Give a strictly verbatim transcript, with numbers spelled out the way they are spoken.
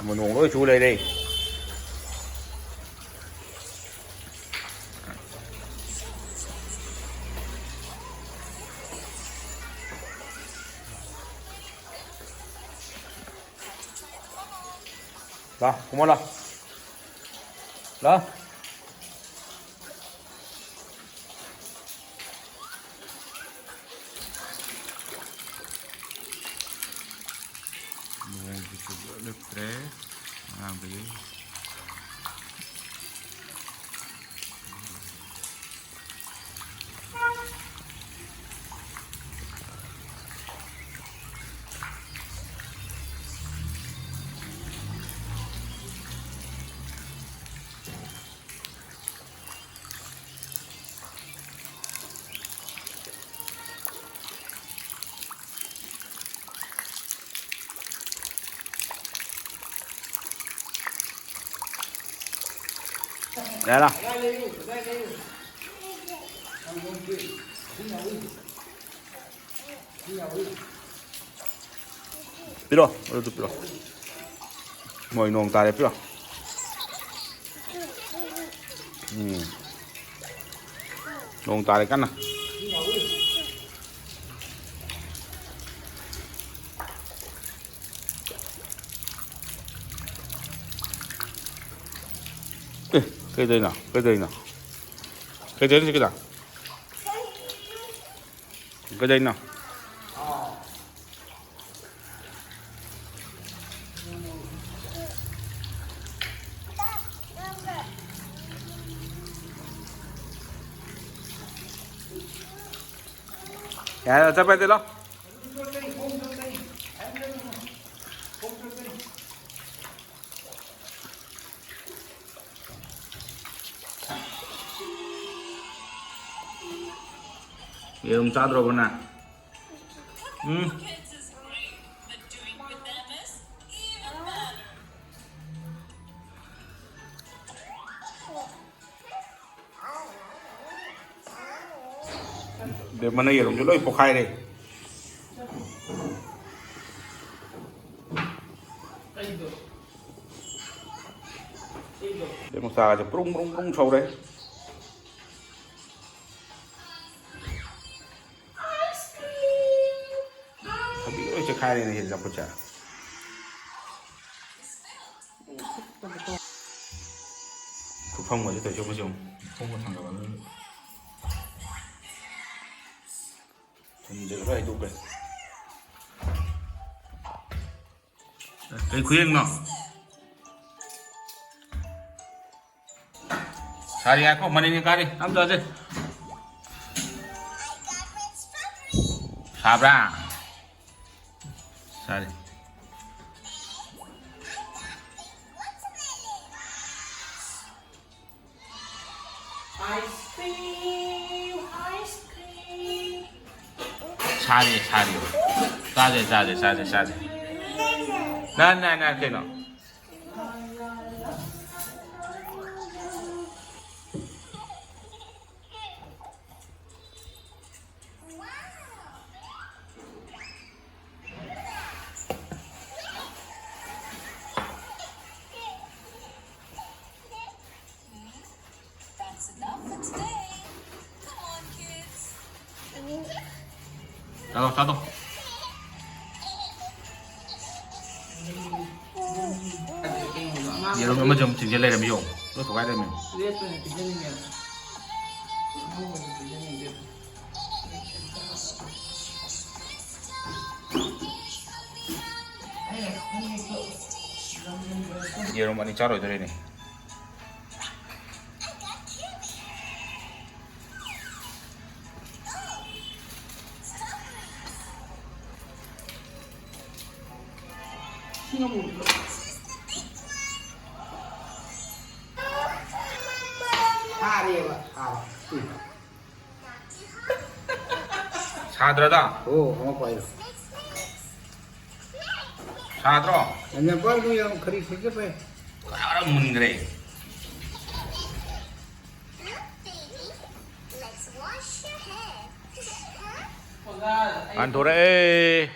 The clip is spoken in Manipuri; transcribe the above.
ꯑꯃ ꯅꯣꯡ ꯂꯣꯏ ꯆꯨ ꯂꯩꯔꯦ꯫ ꯂꯥ, ꯀꯨꯝꯃꯣ ꯂꯥ꯫ ꯂꯥ꯫ ꯅꯣꯡꯁꯨ ꯆꯨꯕ ꯂꯦꯞꯇ꯭ꯔꯦ ꯑꯉꯥꯡꯗꯒꯤ꯫ ꯌꯥꯔꯦ꯫ ꯄꯤꯔꯣ, ꯑꯗꯨꯗꯨ ꯄꯤꯔꯣ꯫ ꯃꯣꯏ ꯅꯣꯡ ꯇꯥꯔꯦ, ꯄꯤꯔꯣ꯫ ꯎꯝ꯫ ꯅꯣꯡ ꯇꯥꯔꯦ ꯀꯟꯅ꯫ ꯑꯦ, ꯀꯩꯗꯧꯔꯤꯅꯣ? ꯀꯩꯗꯧꯔꯤꯅꯣ? ꯀꯩꯗꯧꯔꯤꯅꯣ ꯁꯤ ꯀꯩꯗ? ꯀꯩꯗꯧꯔꯤꯅꯣ? ꯌꯥꯔꯦ, ꯆꯠꯄ ꯌꯥꯗꯦ, ꯂꯥꯎ꯫ ꯌꯦꯔꯨꯝ ꯆꯥꯗ꯭ꯔꯣꯕꯣ ꯅꯪ? ꯎꯝ? ꯕꯦꯝꯃꯅ ꯌꯦꯔꯨꯝꯁꯦ ꯂꯣꯏ ꯄꯣꯛꯈꯥꯏꯔꯦ꯫ ꯑꯩꯗꯣ ꯆꯥꯒꯁꯦ ꯄ꯭ꯔꯨꯡ ꯄ꯭ꯔꯨꯡ ꯄ꯭ꯔꯨꯡ ꯁꯧꯔꯦ꯫ ꯊꯕꯤ ꯂꯣꯏ ꯆꯦꯈꯥꯏꯔꯦꯅꯦ ꯁꯤꯗꯤ ꯆꯝꯐꯨꯠꯁꯦ꯫ ꯈꯨꯐꯝꯒꯁꯦ ꯇꯧꯔꯤꯁꯦ ꯌꯦꯡꯉꯨ, ꯌꯦꯡꯉꯨ꯫ ꯊꯣꯡꯒ ꯊꯥꯡꯒꯠꯂꯒ꯫ ꯊꯨꯝꯁꯦ ꯂꯣꯏ ꯍꯩꯗꯣꯛꯈ꯭ꯔꯦ꯫ ꯀꯩ ꯈꯨꯌꯦꯡꯅꯣ? ꯁꯥꯔꯤ ꯉꯥꯏꯈꯣ, ꯃꯅꯤꯡꯒꯤ ꯀꯥꯔꯤ꯫ ꯑꯝ ꯆꯥꯁꯦ꯫ ꯁꯥꯕ꯭ꯔꯥ? ꯁꯥꯔꯤ꯫ Ice cream, ice cream. ꯁꯥꯔꯤ, ꯁꯥꯔꯤ꯫ ꯆꯥꯁꯦ, ꯆꯥꯁꯦ, ꯆꯥꯁꯦ, ꯆꯥꯁꯦ꯫ ꯅ, ꯅ, ꯅ, ꯀꯩꯅꯣ? That's enough for today. Come on, kids. ꯆꯥꯊꯣꯛ, ꯆꯥꯊꯣꯛ꯫ ꯌꯦꯔꯨꯝ ꯑꯃꯁꯨ ꯑꯃꯨꯛ ꯆꯤꯡꯁꯤꯜ ꯂꯩꯔꯝꯃꯤ, ꯌꯦꯡꯉꯣ꯫ ꯂꯣꯏ ꯊꯨꯒꯥꯏ ꯂꯩꯔꯝꯃꯤ꯫ ꯌꯦꯔꯨꯝ ꯑꯅꯤ ꯆꯥꯔꯣꯏꯗꯣꯔꯤꯅꯦ꯫ ꯁꯥꯔꯦꯕ, ꯁꯥꯕ꯫ ꯎꯝ꯫ ꯁꯥꯗ꯭ꯔꯗ? ꯑꯣ, ꯑꯃ ꯄꯥꯏꯔꯣ꯫ ꯁꯥꯗ꯭ꯔꯣ? ꯑꯅꯦꯝꯄꯥꯜꯗꯣ ꯌꯥꯝ ꯈꯔꯤ ꯁꯦꯠꯀꯦ ꯐꯩ꯫ ꯈꯔ ꯃꯨꯟꯈ꯭ꯔꯦ꯫ ꯍꯟꯗꯣꯔꯛꯑꯦ꯫